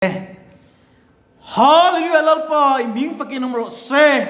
Hallelujah Lalpa i ming fakin awm rawh se.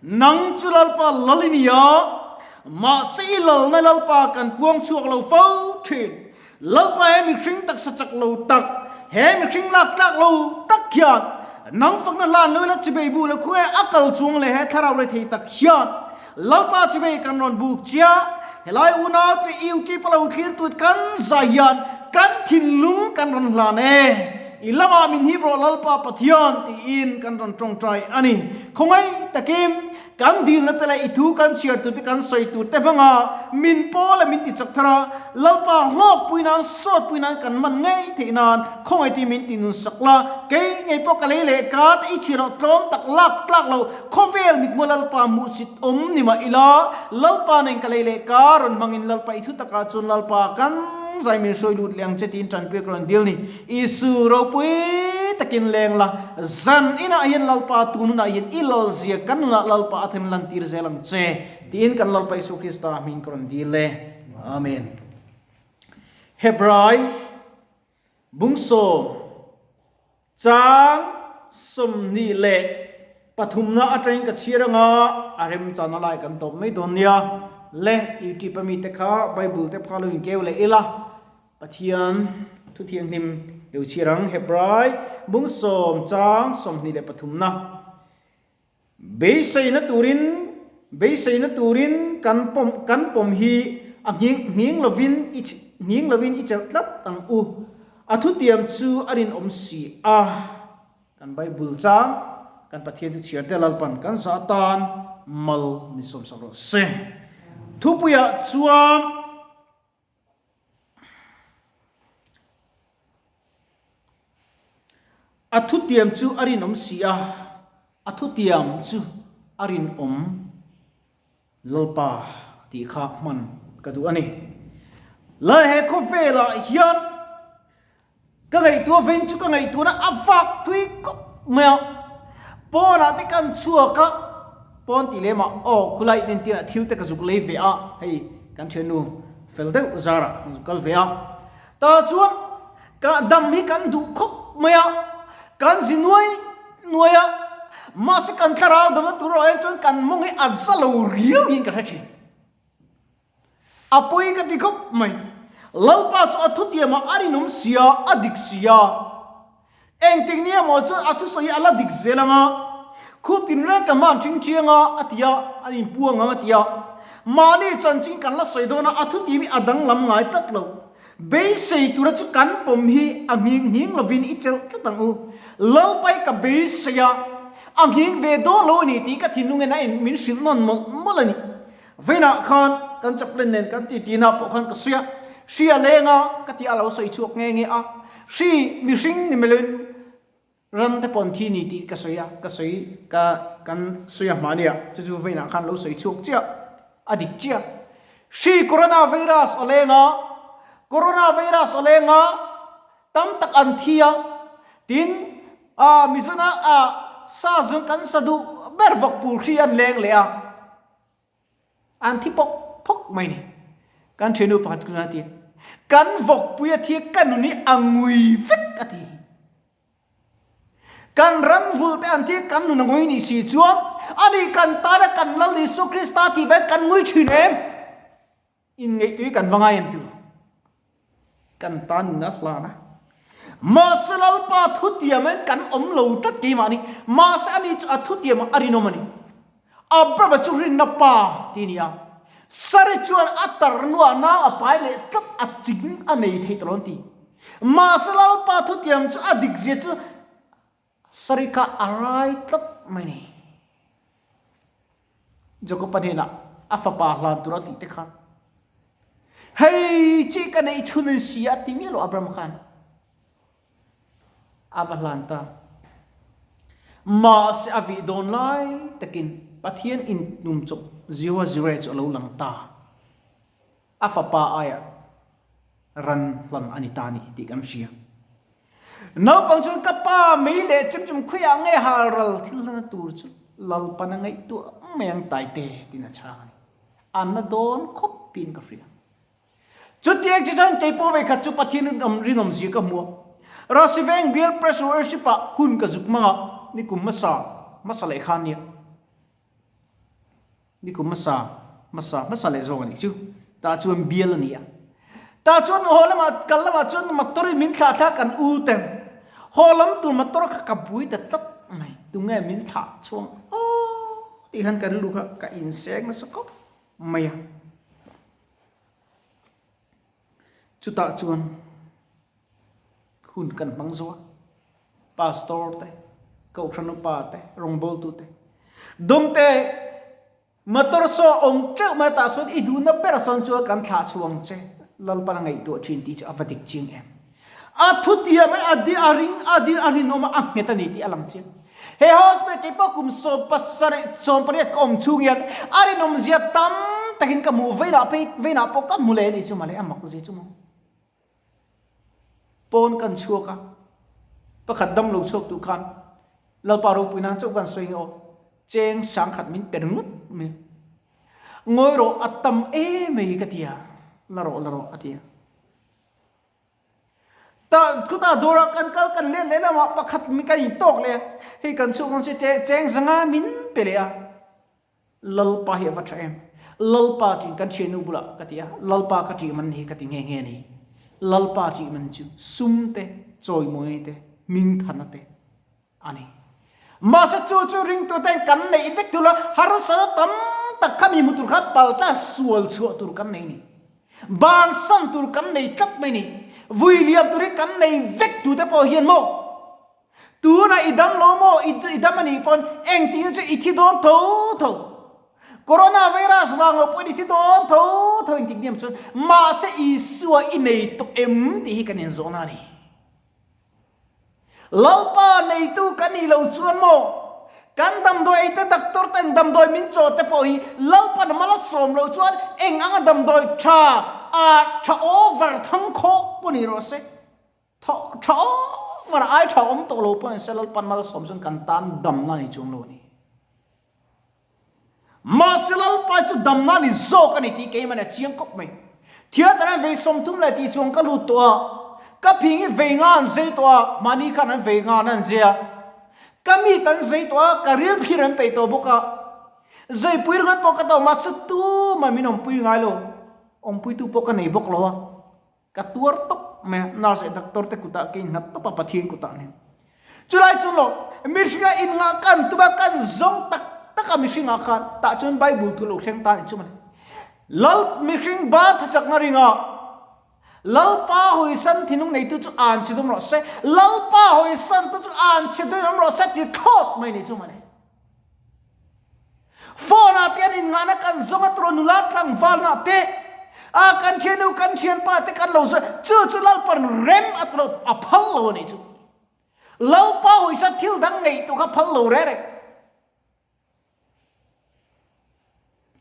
Nang chu Lalpa lal i ni a, mahse i lalna Lalpa kan puang chhuak lo fo thin. Lalpa he mihring taksa chak lo tak, he mihring lak tlak lo tak hian nang fakna hlan lo ila chibei bu lo khawnge a kal chuang leh he thlarau rethei tak hian Lalpa chibei kan rawn buk chiah. Helai unau te YouTube a lo thlir tut kan zai hian kan thinlung kan rawn hlan e. I lamah min hip rawh Lalpa Pathian tiin kan rawn tawngtai a ni. Khawngaih takin kan dilna te leh i thu kan chhiar tur te kan sawi tur te hmanga min pawl leh min ti chak thar a, Lalpa hlawkpui nan sawtpui nan kan man ngei theih nan khawngaih ti min ti nun sak la. Kei ngei pawh ka lei leh ka te i chhiar loh tlawm tak lak tlak lo Khawvel mithmuh Lalpa hmuhsit awm ni mah ila, Lalpa nen ka lei leh ka rawn hmangin Lalpa i thu takah chuan Lalpa kan zai min hruai lut leh ang che tiin tanpui ka rawn dil ni. Isu ropui takin leng la, zan inah hian Lalpa tun hunah hian i lalzia kan nunah Lalpa a then lantir zel ang che tiin kan Lalpa Isu Krista hming ka rawn dil e. Amen. Hebrai Bungsawm. Chang 23 atangin ka chhiar anga a remchana lai kan tawp mai dawn nia. Le YouTube a mite kha Bible te kha lo inkeu leh ila Pathian thu thianghlim lo chhiar ang Hebrai bung sawm chang 23. Beiseina turin beiseina turin kan pawm kan pawm hi a nghing nghing lovin i nghing lovin i chelh tlat ang u. A thutiam chu a rinawm si a. Kan Bible chang kan Pathian chu chhiar te Lalpan kan zah atan mal min sawmsak rawh se. Thupuiah chuan. A thutiam chu a rinawm si a, a thutiam chu a rinawm Lalpa tih kha hman ka duh a ni. Lal he khawvelah hian ka ngaihtuah veng chu ka ngaihtuahna a vak thui khawp mai a, pawnah te kan chhuak a, pawn tih lem ah aw khulai entirah thil te ka zuk lei ve a, hei kan thiannu fel deuh zarah kan zuk kal ve a, tah chuan ka dam hi kan duh khawp mai a, kan zi nuai nuai a, mahse kan thlarau damna tur erawh hian chuan kan mawng hi a za lo riau hian ka hre thin. A pawi ka ti khawp mai. Lalpa chu a thutiamah a rinawm sia, a dik sia. Engtik ni emaw chuan a thusawi hi a la dik zel ang a. Khup tinreng ka hman ching chiang a, a ti a, an inpuang ang a ti a. Mahni chanchin kan la sawi dawn a, a thutiam hi a danglam ngai tlat lo. Beisei tura chu kan pawm hi a nghing nghing lovin i chelh tlat ang u. Lalpai ka beisei a, a nghing ve dawn lo a ni tih ka thinlung in a in min hrilh nawn mawlh mawlh a ni. Vawiinah khan kan chaplain nen kan titi na pawh khan ka sawi a, hri a leng a ka tih a lo sawi chhuak nghe nghe a, hri mihring ni melo in ran te pawh an thi ni tih ka sawi a, ka sawi ka kan sawi a hmah nia, chu chu vawiinah khan lo sawi chhuak chiah a dik chiah. Hri corona virus a leng a, corona virus a leng a, tam tak an thi a, tin ah Mizona ah sa zung kan sa duh ber vawk pul hri an leng leh a. An thi pawk phawk mai ni. Kan thiannu pakhat chu a ti a, Kan vawkpui a thi a, ka nun hi a ngui vek a ti. Kan ran vul te an thi a, kan nun a ngui nih si chuan ani kan tana kan Lal Isua Krista tih vek kan ngui thin em? Inngeih tui kan va ngai em tu? Kan tan in a hlan a. Mahse Lalpa thutiam in kan awm lo tlat keimah ni. Mahse ani chu a thutiam ah a rinawm a ni. Abraham-a chu rinna pa ti a ni a. Sari chuan a tarnuah nau a pai leh tlat a ching a nei thei tawh lo an ti. Mahse Lalpa thutiam chu a dik zia chu Sari kha a rai tlat mai ni. Jakob-a hnenah a fapa hlan tur a tih te khan, Hei chi ka neih chhun in si a ti miah lo Abraham khan a va hlan ta. Mahse a vih dawn lai takin Pathian in tum chawp Jehovah Jireh chu a lo lang ta. A fapa aiah ran hlan a ni ta ni tih kan hria. Naupang chuan ka pa mei leh chem chum khawiah nge hal ral thil hlana tur chu Lalpan a ngaihtuah mai ang taite tiin a chhang a ni. A na dawn khawp tiin ka hria. Chutiang chi chuan keipawh vei khat chu Pathian rinawm rinawm zia ka hmu a. Rahsiveng Bial Press Worship ah hun ka zuk hmang a, nikum hmasa hmasa leh khan nia. Nikum hmasa hmasa hmasa leh zawk a nih chu. Tah chuan bial a ni a. Tah chuan haw lamah kal lamah chuan motor in min thlah thla kan u ten. Haw lam tur motor kha ka bui ta tlat mai. Tunge min thlah chhuang aw tih khan ka rilru kha ka inseng nasa khawp mai a. Chutah chuan hun kan hmang zo a, Pastor te, Kohhran upa te, rawngbawltu te, Dawngte motor saw a awm teuh mai a tah sawn i duhna ber sawn chuan kan thlah chhuang che, Lalpan a ngaihtuah thin tih chu a va dik chiang em. A thutiam a a a ring a ding a rinawm a a nghet a ni tih a lang chiang. He hospital keipawh kum 78 18 ka awm chhung hian a rinawm zia tam takin ka hmuh veinah phei veinah pawh ka hmu leh a nih chu mawle a mak zia chu maw. Pawn kan chhuak a, pakhat dam lo chhuak duh khan Lalpa ropui nan chauh kan sawi nge aw, cheng sangkhat min per ngut mai. Ngawi rawh a tam em mai ka ti a, la rawh la rawh a ti a. Tah khutah dawrah kan kal kan let leh lamah pakhat mi kan intawk leh a, hei kan chhuk ang chu teh cheng zanga min pe leh a, Lalpa hi a va tha em, Lalpa ṭih kan thiannu bulah ka ti a, Lalpa ka ṭih man hi ka ti nghe nghe a ni, Lalpa ṭih man chu sum te, chawimawi te, hmingthana te a ni. Mahse chu chu ringtuten kan neih vek tur la, harsatna tam tak kha mi hmu tur khan paltla sual chhuah tur kan nei a ni. Bansan tur kan nei tlat mai ni. Vui liam tur hi kan nei vek tute pawh hian maw? Tunah i dam lo maw? I dam a nih pawn engtin chu i thi dawn tho tho. Corona virus vang lo pawhin i thi dawn tho tho intik hniam chuan mahse Isua i nei tawh em tih hi kan inzawhna a ni. Lalpa neitu kan nih lo chuan maw kan damdawi ei te doctor ten damdawi min chaw te pawh hi Lalpan mal a sawm loh chuan eng anga damdawi tha a tha over thang khawk pawh ni rawh se tha over ai tha awm tawh lo pawh ni se Lalpan mal a sawm chuan kan tan damna ni chuang lo a ni. Mahse Lalpa chu damna ni zawk a ni tih keimah a chiang kawp mai. Theatre an vei 30 leh tih chuan ka lut tawh a, ka phing hi vei nga an zei tawh a, mahni khan an vei nga an zei a. Ka mit an zei tawh a, ka ril phir an peih tawh bawk a. Zeipui ringawt pawh ka tawh mahse tumah min awmpui ngai lo, awmpuitu pawh ka nei bawk lo a. Ka tuar tawp mai a, nurse leh doctor te kutah ka innghat tawp a, Pathian kutah nen. Chulai chu lo, mihringa inngah kan tum a, kan zawng tak tak a mihringah khan, tah chuan Bible thu lo thleng ta a ni chu mawle. Lal mihring ba thachakna ringa Lalpa hawisan thinlung neitu chu an chhe dawm rawh se, Lalpa hawisan tu chu an chhe dawm rawh se ti thlawt mai ni chu mawle. Phone ah te an inngahna kan zawng a turaw nula tlangvalna te a kan thiannu kan thianpa te kan lo zawi chu chu Lalpan rem a turaw a phal lo a nih chu. Lalpa hawisa thil dang ngeih tu kha phal lo reng reng.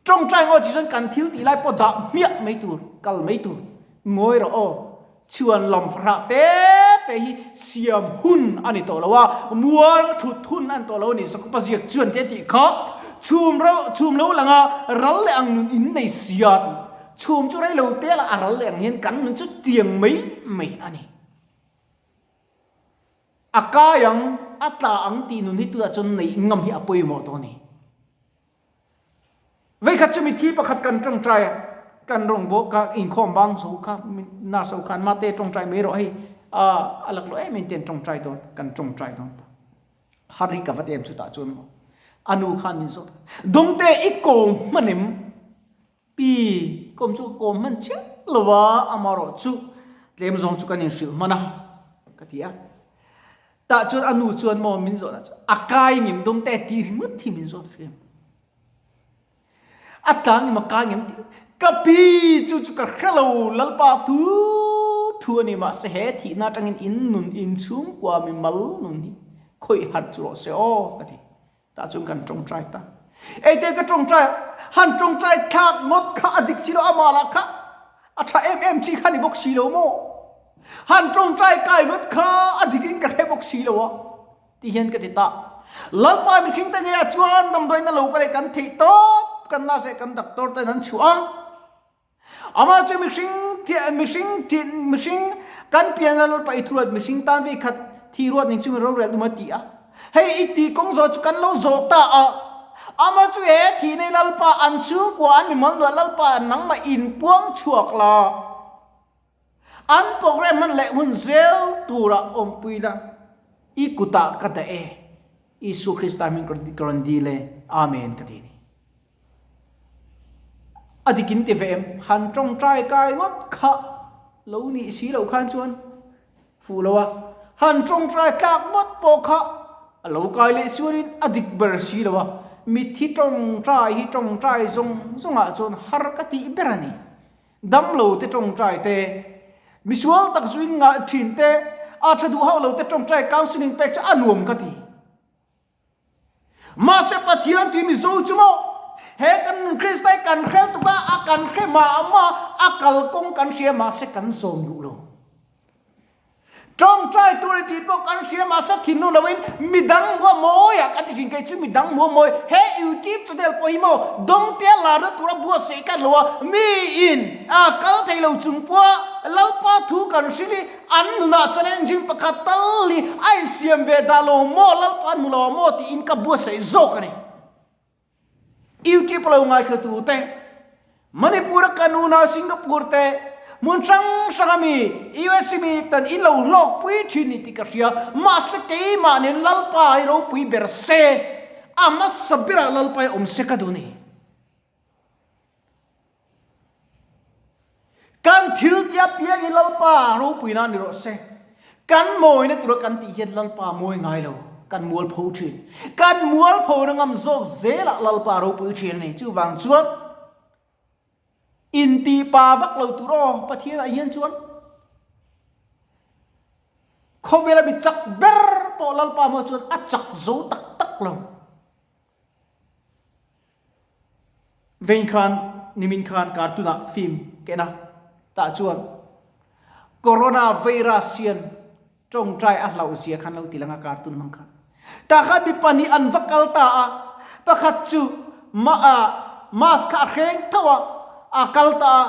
Tawngtai ngaw chi chuan kan thil tih lai pawh dah hmiah mai tur, kal mai tur. Ngawi rawh aw, chhuan lam fahrah te te hi siam hun a ni tawh lo a, mual thut hun a ni tawh lo a ni. Zakupa ziak chuan te tih kha chhum ro chhum lo lang a, ral leh ang nun in nei sia tih. Chhum chu rei lo te lah a ral leh ang hian kan nun chu tiang mai mai a ni. A kai ang, a tla ang tih nun hi tunah chuan neih ngam hi a pawimawh tawh a ni. Veikhat chu mithi pakhat kan tawngtai a, kan rawng bawk kha inkhawm bang zo kha nurse ho khan mate tawngtai mai rawh hei a a laklawh em em ten tawngtai dawn kan tawngtai dawn ta. Har hi ka va tem chutah chuan maw a nu khan min zawt a, Dawngte i kawm hman em? Pi kawm chu ka kawm hman chiah lo a, amaherawhchu tlem zawng chu kan inhrilh hman a ka ti a. Tah chuan a nu chuan maw min zawhna chu a kai ngem dawng te tih ringawt hi min zawt hrim. A tla ngem a kai ngem tih ka pi chu chu ka hre lo Lalpa thu thu a ni mahse he thihna atangin in nun in chhungkua mi mal nun hi khawih harh chu rawh se aw ka ti. Tah chuan kan tawngtai ta. Eite ka tawngtai a, han tawngtai thlak ngawt kha a dik si lo, amah lah kha a tha em em chi kha ni bawk si lo maw? Han tawngtai kai ngawt kha a dik in ka hre bawk si lo a, ti hian ka ti ta. Lalpa mihring te ngeiah chuan damdawiin a lo ka leh kan theih tawp kan nurse leh kan doctor ten an chhuah a. Amah chu mihring mihring mihring. Kan pian a Lalpa i thuruat mihring tan vei khat thi ruat ning chungin rorel um a ti a. Hei i ti kawng zawh chu kan lo zawh ta a. Amah chu he thi nei Lalpa an chhungkua an mimal nuah Lalpa nangmah in puang chhuak la. An program hman leh hun zel turah awmpui la i kutah ka dah e. Isu Krista hming ka rawn dil e. Amen ka ti a ni. A dik in ti ve em? Han tawngtai kai ngawt kha lo nih si loh khan chuan fuh lo a, han tawngtai tlak ngawt pawh kha a lo kai leh sualin a dik ber si lo a, mitthi tawngtai hi tawngtai zawng zawngah chuan har ka tih ber a ni. Damlo te tawngtai te, misual tak zuin ngah thin te, a tha duh hauh lo te tawngtai counselling pek chu a nuam ka ti. Mahse Pathian tui Mizo chu maw? He kan nun Krista hi kan hrel tuk a, a kan hre mah mah, a kalkawng kan hria mahse kan zawm duh lo. Tawngtai tur i tih pawh kan hria mahse thinlung loin midang mua mawi ah kan ti thin kei chu midang mua mawi he YouTube channel pawh hi maw dawngte larna tura buatsaih kan lo a, mi in a kal thei lo chung pawha Lalpa thu kan hrilh i An nunah challenging pakhat tal hi a insiam ve dah lo maw, Lalpa an hmu lo maw tiin ka buatsaih zawk a ni. YouTube lo ngaithla te, Manipur a kan unau Singapore te, hmun hrang hrang a mi, US mi tan in lo hlawkpui thin ni tih ka hria. Mahse keimah nen Lalpa hi ropui ber se, a hmasa berah Lalpa hi awm se ka duh ni. Kan thil tia piangin Lalpa ropui nan ni rawh se. Kan mawina tura kan tih hian Lalpa mawi ngai lo, kan mualpho thin. Kan mualpho na ngam zawk zelah Lalpa ropui thin a ni. Chuvang chuan intih pa vak lo tur aw Pathianah hian chuan khawvela mi chak ber pawh Lalpa hmuah chuan a chak zo tak tak lo. Vein khan nimin khan cartoon ah film ka en a, tah chuan Corona virus hian tawngtai a hlauh zia khan lo ti lang a cartoon hmang khan. Tah khan mi pahnih an va kal ta a, pakhat chu ma ah mask kha a hreng tho a, a kal ta a,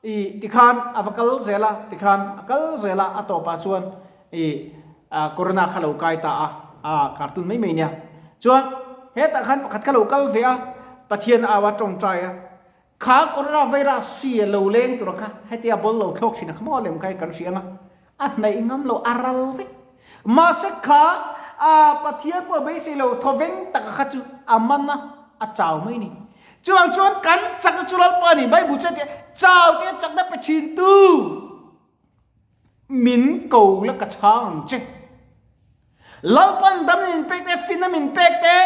i tikhan a va kal zel a, tikhan a kal zel a, a tawpah chuan i corona kha lo kai ta a, a cartoon mai mai nia. Chuan hetah khan pakhat kha lo kal ve a, Pathian au a tawngtai a, kha corona virus hri a lo leng tur kha hetia ball lo thlawk thin a kha maw lem kha kan hria ang a, a hnaih ngam lo a ral vek. Mahse kha Pathian pawh beisei lo thawveng taka kha chu a man a, a chau mai ni. Chuvang chuan kan chakna chu Lalpa ni Bible chuan tia chau te chakna pe thin tu min ko la ka chhang ang che. Lalpan dam min pek te, finna min pek te,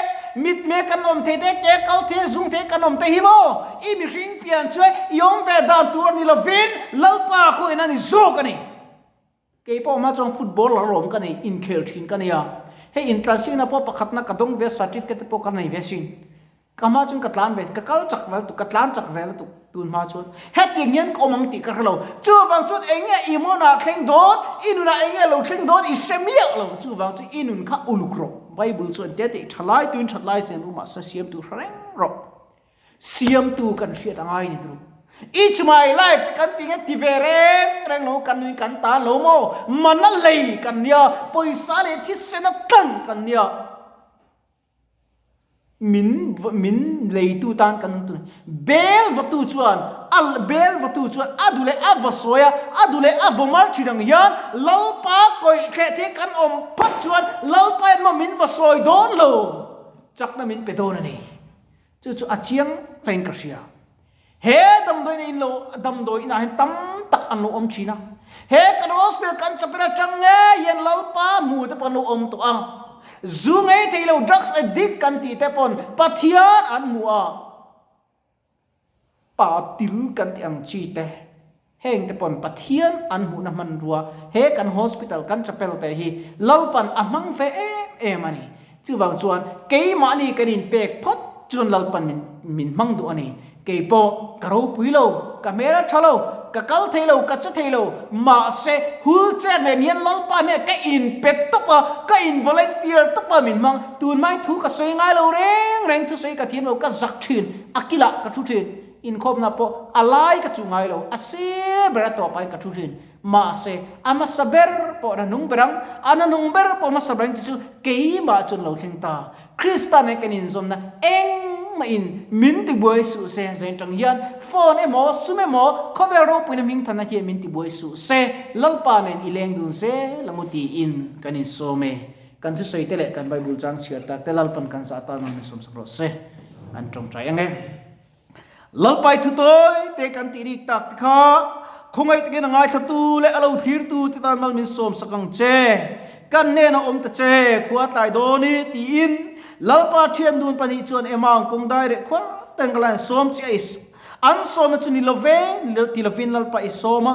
mit me kan awm thei te, ke kal thei, zung thei kan awm te hi maw? I mihring pian chu i awm ve dan tur a ni lovin Lalpa khawihin a ni zawk a ni. Kei pawh hma chuan footballer lawm ka nei, inkhel thin ka nei a. Hei intlansiakna pawh pakhatna ka dawng ve a, certificate te pawh ka nei ve asin. Ka hma chuan ka tlan ve, ka kal chak vel tuk, ka tlan chak vel tuk tun hma chuan. Hetiang hian ka awm ang tih ka hre lo. Chuvang chuan eng nge i hmunah thleng dawn, i nunah eng nge lo thleng dawn i hre miah lo. Chuvang chu i nun kha uluk rawh. Bible chuan te tih tha lai tuin that lai chen room ah sa siam tur hre reng rawh. Siamtu kan hriat a ngai ni chu. It's my life te kan ti nge ti ve reng reng lo kan nui kan tan lo maw? Mana lei kan nia, pawisa leh thisen a tlang kan nia. Min min leitu tan kan awm tur. Bel vatu chuan a bel vatu chuan a duh leh a va sawi a, a duh leh a va mar thin ang hian Lalpa kawih thleh thei kan awm phawt chuan Lalpa in maw min va sawi dawn lo. Chakna min pe dawn a ni. Chu chu a chiang hlein ka hria. He damdawiin a in lo damdawi inah hian tam tak an lo awm thin a. He kan hospital kan chapel atang ngei hian Lalpa hmu te pawh an lo awm tawh a. Zu ngei thei lo drugs addict kan tih te pawn Pathian an hmu a. Pa til kan tih ang chi te heng te pawn Pathian an hmuhna hmanrua he kan hospital kan chapel te hi Lalpan a hmang ve em em a ni. Chuvang chuan keimahni kan inpek phawt chuan Lalpan min min hmang duh a ni. Kei pawh ka ropui lo, ka hmel a tha lo, ka kal thei lo, ka che thei lo, mahse wheelchair nen hian Lalpa hneh ka inpe tawp a, ka in volunteer tawp a min hmang. Tunhmai thu ka sawi ngai lo reng reng, thusawi ka thiam lo, ka zak thin, a kilah ka thu thin. Inkhawmna pawh a lai ka chuh ngai lo, a sir ber a tawpah hian ka thu thin. Mahse, a hmasa ber pawh na nung ber ang, a na nung ber pawh hmasa ber ang tih chu keimah chuan lo thleng ta. Krista nen kan inzawmna engmahin min tibuai suh se, zain tang hian phone emaw, sum emaw, khawvel ropuina hmingthanna hian min tibuai suh se, Lalpa nen i leng dun zel ang u tiin kan insawm e. Kan thusawi te leh kan Bible chang chhiar tak te Lalpan kan zah tan min sawmsak rawh se. An tawngtai ang e. Lalpai thu tawi te kan tih rik tak te kha khawngaih takin a ngaithlatu leh a lo thlirtu te tan mal min sawmsak ang che. Kan hnenah awm ta che, khua tlai dawn i tiin Lalpa thian dun pahnih chuan Emma ang kawng dai reh khuar ten ka la insawm chiah i An sawmna chu ni love ti lovin Lalpa i sawm a,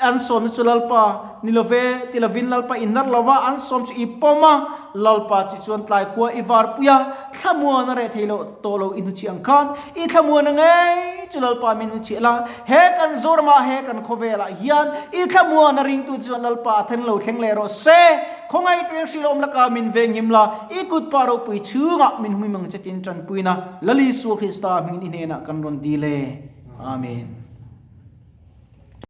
an sawmna chu Lalpa ni love ti lovin Lalpa i nar lova, an sawm chu i pawm a, Lalpa chi chuan tlai khua i varpui a, thlamuan a reh thei loh tawh lo i hnuchhiah ang khan i thlamuan a ngei chu Lalpa min hnuchhiah la, he kan Zoramah he kan khawvelah hian i thlamuan a ringtu chuan Lalpa a then lo thleng leh rawh se, khawngaih teng hrilhawm laka min venghim la, i kut pa ropui chhungah min humim ang che tin tanpuina Lal Isua Krista hmingin i hnenah kan rawn dil e. Amen.